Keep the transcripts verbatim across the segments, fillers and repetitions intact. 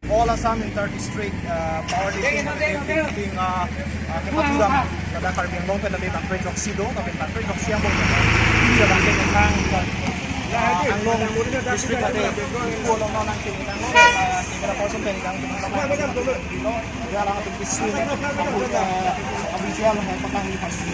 All Assam Inter District uh, Power Lifting, uh, lifting uh, uh, kepathu dam ladak Karbi Anglong pen tadi bangpre throksi do, tapi bangpre throksi yang boleh. Iya bangpre tentang uh, Anglong district tadi itu along nang kini nang uh, kira kosong pen nang dia lang tu bisu uh, official uh, petang di pasti.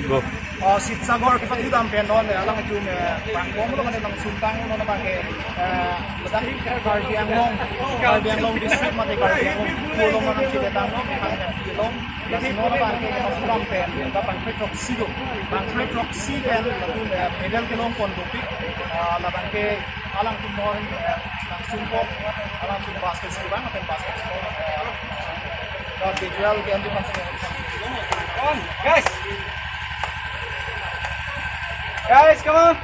Go. Uh, Sivasagar kepathu dam pen non eh, alang jum eh, bangkong lo kan bang suntang lo bang eh, eh, Karbi Anglong, Karbi Anglong district mate Karbi Anglong pulo mana cile tang lo kan lo. Lasi non bang eh, bang pen, bangpre throksi do, bangpre throksi pen, eh, medal kelong pon dopik, eh, labang ke alang tum non eh, langsung kok alang tum basket si bang pen basket si bang eh, visual ke anti pas. Come on, guys. Guys, come on.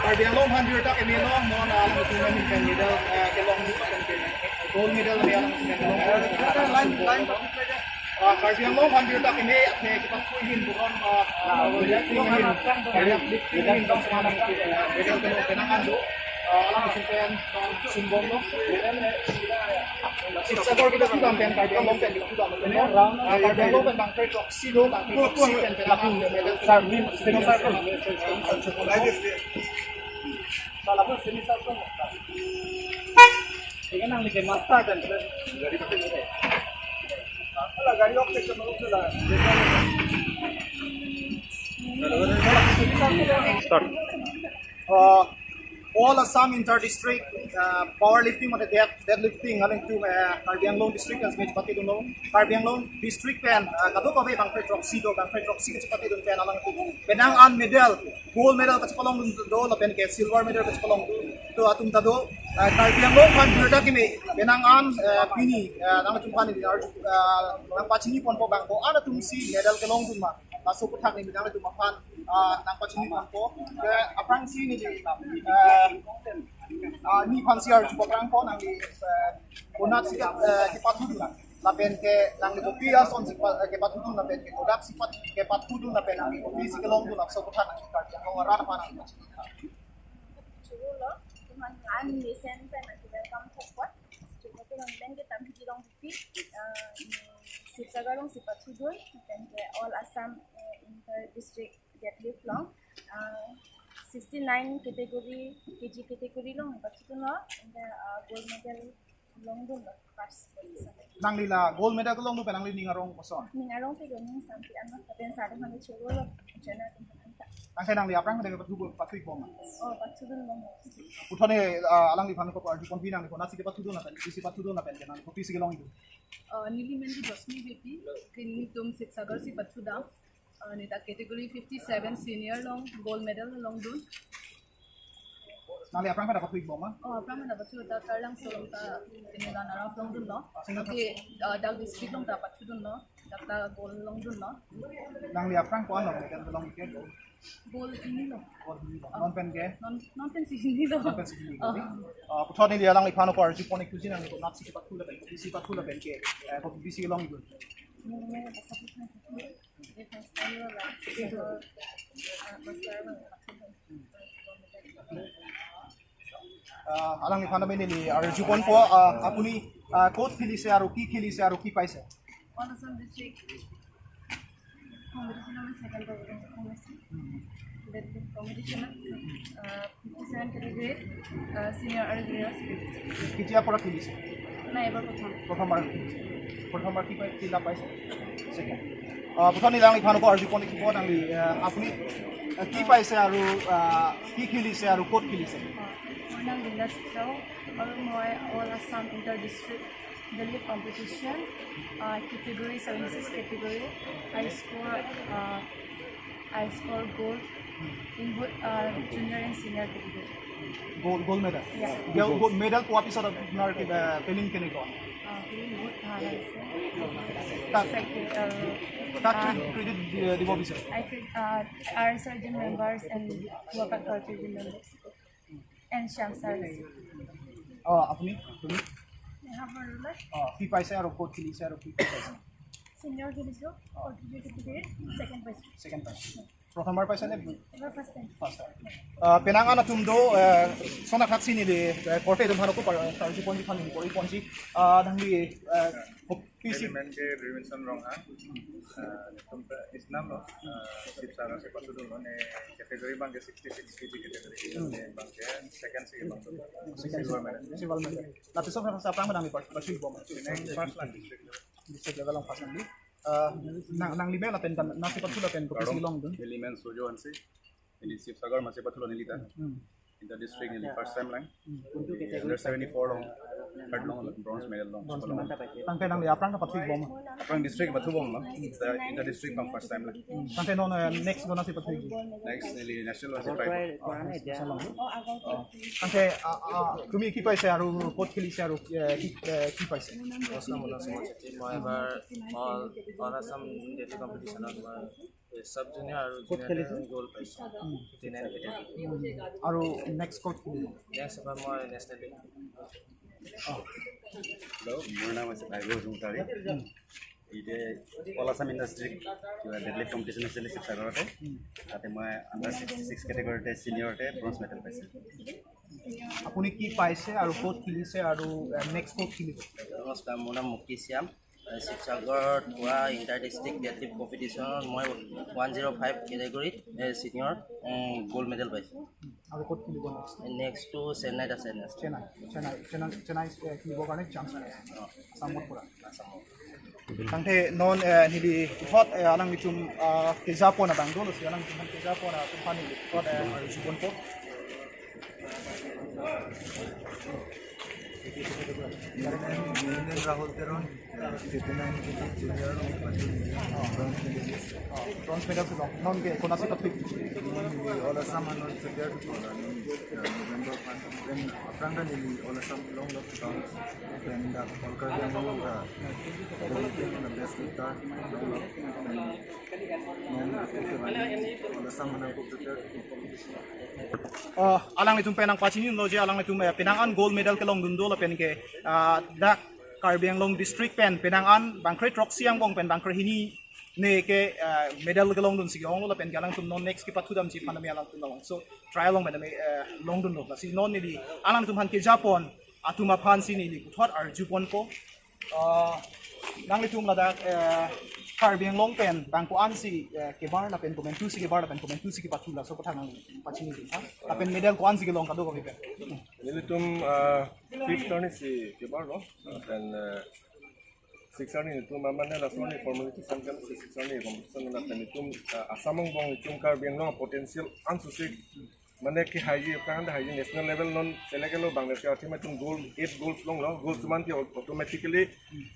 Karbi Anglong aphan birta keme lo, non alang tum medal eh, kelong dopik, gold medal keme alang tum kelong. Line, line. Ah, Karbi Anglong aphan birta keme, apni kepathu ahin bukan, ah, ah, medal keme ahin, medal keme ahin, medal keme ahin, penang an do, ah, alang tum pen, ah, sumbong lo. Sivasagar kepathu dam pen, Karbi Anglong pen kepathu dam pen, ah, Karbi Anglong pen bangpre throksi do, bangpre throksi pen, penang an do, medal. Sir, min, second circle. Salah pun sini satu. Ini nang di master dan Start. Uh, all Assam Inter District uh, Power Lifting mate dead, Deadlifting alang tum uh, Karbi Anglong District kan sebagai chepathu dun lo. Karbi Anglong District pen uh, kadokave bangpre throksi do, bangpre throksi kachepathu dun pen alang tum penang an medal, gold medal kachepalong dun do lapen ke silver medal kachepalong dun do atum ta do. Uh, Karbi Anglong aphan birta keme, penang an uh, pini uh, nang tum aphan ini arju uh, nang pachini ponpo bangko an atum si medal kelong dun ma. Laso aputhak neli nang tum aphan ah, nang pachini ponpo. Ke aphrangsi neli ah, ah, neli aphansi arju aphrang ko nangli ah, konatsi ke ah, kepathu dun lapen ke nangli kopi ason si pa- eh, kepathu dun lapen ke kodaksi pat- kepathu dun lapen nangli kopisi kelong dun laso aputhak nangli Karbi Anglong arat aphan nangli pachini. Churu lo, teman an mesen pen nanti welcome support. Churu tu nang ben kita mesti dong bukti. Sivasagar along si pathu dun, then the All Assam uh, Inter District Deadlift along, uh, sixty-nine category, K G category along pathu dun lo, and the uh, gold medal long dun lo, first position. Nangli la gold medal kelong dun pen nangli ning arong koson? Ning arong ke ning sampi an lo, tapi yang satu hanya churu lo, chana tum anta. Tangke nangli aphrang pen pathu pathu ikbom. Oh, pathu dun lo. Puthot ne uh, alangliphan ko arju ponpo nangli konatsi kepathu dun lapen, kopisi pathu dun lapen ke nangli kopisi kelong dun. Uh, neli men di Rosmi Beypi, ke nelitum Sivasagar si pathu dam. Uh, neta category fifty-seven senior along gold medal long dun. Nangli aphrang pen pathu ikbom ma? Oh, aphrang pen pathu ta Karlang Solom ta ini la narap long dun lo. Sehingga oke, uh, dak district along ta pathu dun lo. Dak ta gold long dun lo. Nangli aphrang ko-an long medal long ke gold? Gold hini lo. Gold hini lo. Non pen ke? Non non pen si hini lo. Non pen si hini lo. Oh. Uh, puthot neli alangliphan ko arju pon ik thuji nangli konatsi kepathu lapen, kopisi pathu lapen ke, eh, kopisi long dun. Neli men basa pathu. Uh, alangliphan neli arju ponpo, uh, apuni uh, ক'ত খেলিছে আৰু কি খেলিছে আৰু কি পাইছে? All Assam District Competition of second competition, uh, fifty-seven category, uh, senior আৰু junior। কেতিয়াৰ পৰা খেলিছে? নাই, এইবাৰ প্ৰথম। প্ৰথমবাৰ খেলিছে। প্ৰথমবাৰ কি পাই, কি লাভ পাইছে? ছেকেণ্ড। আহ, প্ৰথম নীলাং ইফানকো আৰজি পনে কি কোৱা নাংলি, আহ, আপুনি, আহ, কি পাইছে আৰু, আহ, কি খেলিছে আৰু ক'ত খেলিছে? অ, মোৰ নাম বিন্দাছ খাও আৰু মই all Assam inter district deadlift competition, uh, category seventy six category. I score, uh, I score gold in both, uh, junior and senior category। Gold, gold medal? Yeah। Gold medal পোৱাৰ পিছত আপোনাৰ কিবা ফিলিং কেনেকুৱা? Uh, feeling বহুত ভাল হৈছে। তাত, Like, uh, তাত uh, ক্ৰেডিট দি- দিব বিচাৰে? I feel, uh, our surgeon members and Wapak culture members and Shyam sir। অ, আপুনি? তুমি? অ, কি পাইছে আৰু ক'ত খেলিছে আৰু কি কি পাইছে? চিনিয়ৰ খেলিছোঁ, কণ্ট্ৰিবিউট ছেকেণ্ড পাইছোঁ। ছেকেণ্ড পাইছে। প্ৰথমবাৰ পাইছে নে? এবাৰ first time. First time. Uh, penang an atum do, uh, sona khat sini de, uh, korte dum hano ko par, uh, si ponji khan ko ponji, uh, dang di, uh, ko pisi. Elemen ke Riminson Rongha. Uh, tum isnam lo. Uh, Sibsagar se pathu dun lo ne category bang ke sixty six K G category. Ne bang ke second si bang ke silver medal. Silver medal. Lapiso sa sapang menang di par, par si bom. Ne first lang district level. District level ang first lang di. Uh, nang, nang lime lapen kan, nasi pathu lapen ko pisi long dun. Elemen Sojo Hanse. Ini Sibsagar masih pathu lo nilita. Hmm. Inter district nili first time lang. Under seventy four long, third long, bronze medal long. Tangte nang di aphrang ka pathu bom. Aphrang district pathu bom lo. Inter district bang first time lang. Tangte non, uh, next do nasi pathu. Next nili national masih five. Tangte, uh, uh, তুমি কি পাইছে আৰু ক'ত খেলিছে আৰু, uh, কি, uh, কি পাইছে? নমস্কাৰ, মোৰ নাম সুমন চেত্ৰী। মই এবাৰ অল অল আছাম ডেইলি কম্পিটিশ্যনত মই চাব জুনিয়ৰ আৰু জুনিয়ৰ গ'ল্ড পাইছোঁ। Fifty nine category. আৰু নেক্সট ক'ত খেলিব? নেক্সট এবাৰ মই নেশ্যনেল ডে। Hello, মোৰ নাম হৈছে ভাইব জোংকাৰী। এতিয়া অল আছাম ইণ্ডাষ্ট্ৰী কিবা ডেডলিফ্ট কম্পিটিশ্যন আছিলে শিৱসাগৰতে। তাতে মই আণ্ডাৰ ছিক্সটি ছিক্স কেটেগৰীতে চিনিয়ৰতে ব্ৰঞ্জ মেডেল পাইছিলোঁ। আপুনি কি পাইছে আৰু ক'ত খেলিছে আৰু, uh, নেক্সট ক'ত খেলিব? নমস্কাৰ, মোৰ নাম মুক্তি শ্যাম। শিৱসাগৰত হোৱা ইণ্টাৰ ডিষ্ট্ৰিক্ট ডেডলিফ্ট কম্পিটিশ্যনত মই ওৱান জিৰ' ফাইভ কেটেগৰীত চিনিয়ৰ গ'ল্ড মেডেল পাইছোঁ। আৰু ক'ত খেলিব নেক্সট? নেক্সটটো চেন্নাইত আছে নেক্সট। চেন্নাই, চেন্নাই, চেন্নাই, চেন্নাই, uh, খেলিবৰ কাৰণে চান্স আছে অ, আছামৰ পৰা। আছামত। Tangte non, uh, neli puthot, uh, alanglitum, uh, kejapon abang dolo si alanglitum kejapon atum aphan neli puthot, uh, arjuponpo. Name Rahul Teron, fifty nine K G junior, bronze medalist. Bronze medal si long. Non ke konatsi pathu? All Assam ano prepare to November pan, then aphrang neli All Assam long lo, then the All Karbi Anglong the best guitar long lo, then All Assam ano prepare. Uh, alanglitum pen nangpachini lo je alanglitum, uh, penang an gold medal kelongdun do lapen ke, uh, dak Karbi Anglong district pen penang an bangkre throksi angbong pen bangkre hini ne ke, uh, medal kelongdun si ke-ong lo lapen ke alangtum non next kepathudamji aphan tame alangtum along so trial along pen tame, uh, longdun lo. Lasi non neli alangtum aphan kejapon atum aphan si neli puthot arjuponpo. Uh, nanglitum ladak, uh, Karbi Anglong pen bang ko-an si, uh, kebar lapen komantu si kebar lapen komantu si kepathu laso aputhak nangpachini dun ha. Lapen medal ko-an si kelong kadokave pen. Nelitum, uh, fifth arni si kebar lo. Then, uh, six arni nelitum mane laso arni formality samkam si six arni competition lapen nelitum, uh, Assam angbong nelitum Karbi Anglong potential ansusik mane ke haiji aphrang haiji national level non select lo bang ke athema tum gold eight golds long lo gold suman ke automatically,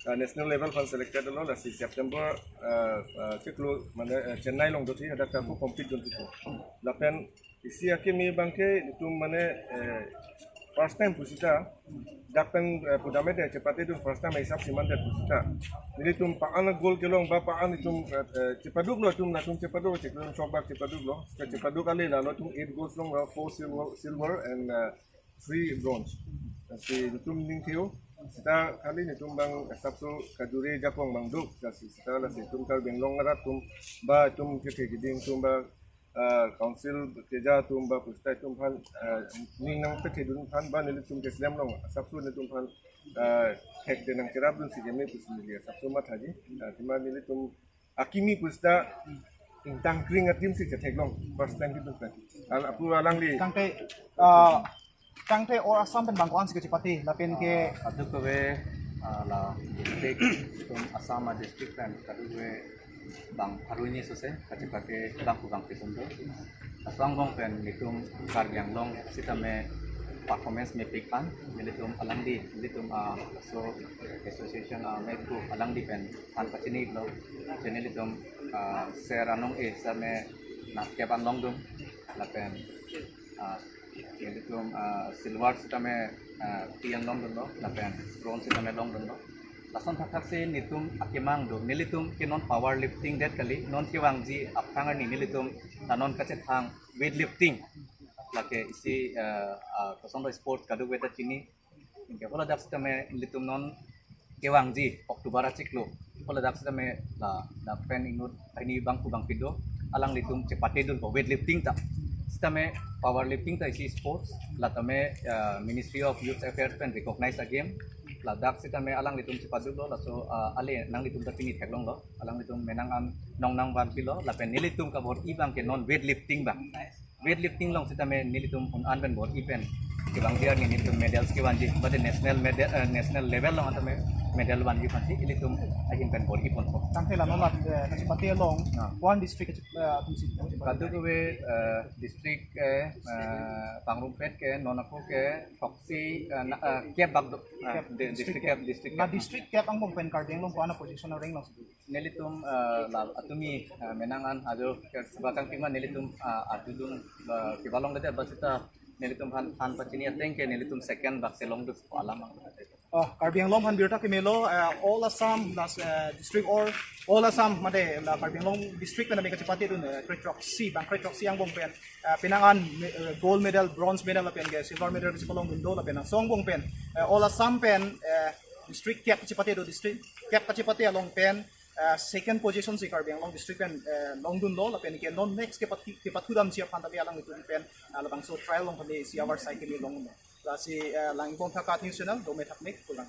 uh, national level aphan selected lo lasi September, uh, uh, chiklo mane, uh, Chennai along dothi hadak ta ko compete dun thiko lapen isi akimi bang ke itum mane, uh, first time pusita dak pen, uh, pudamde chepate dun first time hisap siman det pusita. Nelitum pa-an gold kelong ba pa-an itum, uh, uh, chepaduk lo itum latum chepaduk cheklong chokbak chepaduk lo. Chepaduk ale lalo itum eight golds long lo, four silver, silver and, uh, three bronze. Si itum ning theo sita kali nelitum bang hisap so kajuri japong bang duk si sita lasi itum Karbi Anglong arat atum ba itum kethe keding atum ba, uh, council keja atum ba pusita atum aphan, uh, ning nangpethedun aphan ba nelitum keslem long hisap so nelitum aphan, uh, thekde nangcherapdun si keme pusi neli hisap so mathaji. Uh, athema nelitum akimi pusita ingtang kring adim si chetheklong first time itum pen. Al apu alangli. Tangte, uh, tangte All Assam pen bang ko-an si kachepate lapen ke. Kadokave, ah, la district, itum Assam a district pen kadokave bang pharo hini sose kachepate bang ko bang pitum do. Laso angbong pen nelitum Karbi Anglong sitame performance mepik an nelitum alangli nelitum, ah, so association, ah, mepik alangli pen than pachini lo. Chini nelitum, ah, ser anong e same nat kep an longdun lapen, ah, nelitum, ah, silver sitame, ah, three an longdunlo lapen bronze sitame longdunlo. Lason thakthak si nelitum akemang do, nelitum ke non power lifting det kali, non kevangji aphrang arni nelitum la non kachethang weight lifting. Lake isi, ah, ah, kosonlo sports kadokave ta chini. Anke hala dak sitame ilitum non kevangji October achiklo. Hala dak sitame ladak pen inut hini bangphu bangphi do, alanglitum chepatedunpo weightlifting ta. Sitame powerlifting ta isi sports, la tame, ah, Ministry of Youth Affairs pen recognize a game. Ladak sitame alanglitum chepadunlo, laso, ah, ale nanglitum ta pini theklonglo. Alanglitum menang an nongnang vanpilo, lapen nelitum kabor-i abang ke non weightlifting abang. Weightlifting along sitame nelitum un-an pen bor-i pen kevangji arni nelitum medals kevanji, bade national medal, eh, national level along sitame medal vanji aphansi ilitum ahin pen bor-i ponpo. Tangte la non la, eh, kachepate along, ah, one district kache-, eh, atumsi. Kadokave, eh, district ke, eh, pangrumpet ke, non ako ke, throksi, eh, na, eh, kep bak do. Ah, kep, di-, district district kep, kep. District La kep. District kep angbong pen Karbi Anglong ko-an a position areng lo? Nelitum, eh, la atumi, eh, menang an ajo ke sebatang tima nelitum, eh, adudun, eh, kevalongledet ba sita nelitum han, han pachini ateng ke nelitum second bak selong dus alam ang. Oh, Karbi Anglong aphan birta kemelo, eh, all Assam, las, eh, district or all Assam mate la Karbi Anglong district pen kachepatedun, eh, kre-throksi, bang kre-throksi angbong pen, eh, penang an, eh, gold medal, bronze medal lapen ke silver medal kachepalongdun do lapen aso angbong pen, eh, all Assam pen, eh, district kep kachepatedo, district kep kachepate along pen, eh, second position si Karbi Anglong district pen, eh, longdunlo lapen ke non next kepathu, kepathu damji aphan tame alanglitum pen, eh, labangso trial along tame isi avar sai keme longdunlo. Lasi, eh, Langpon Thakat News Channel, dome thakme, Kulang.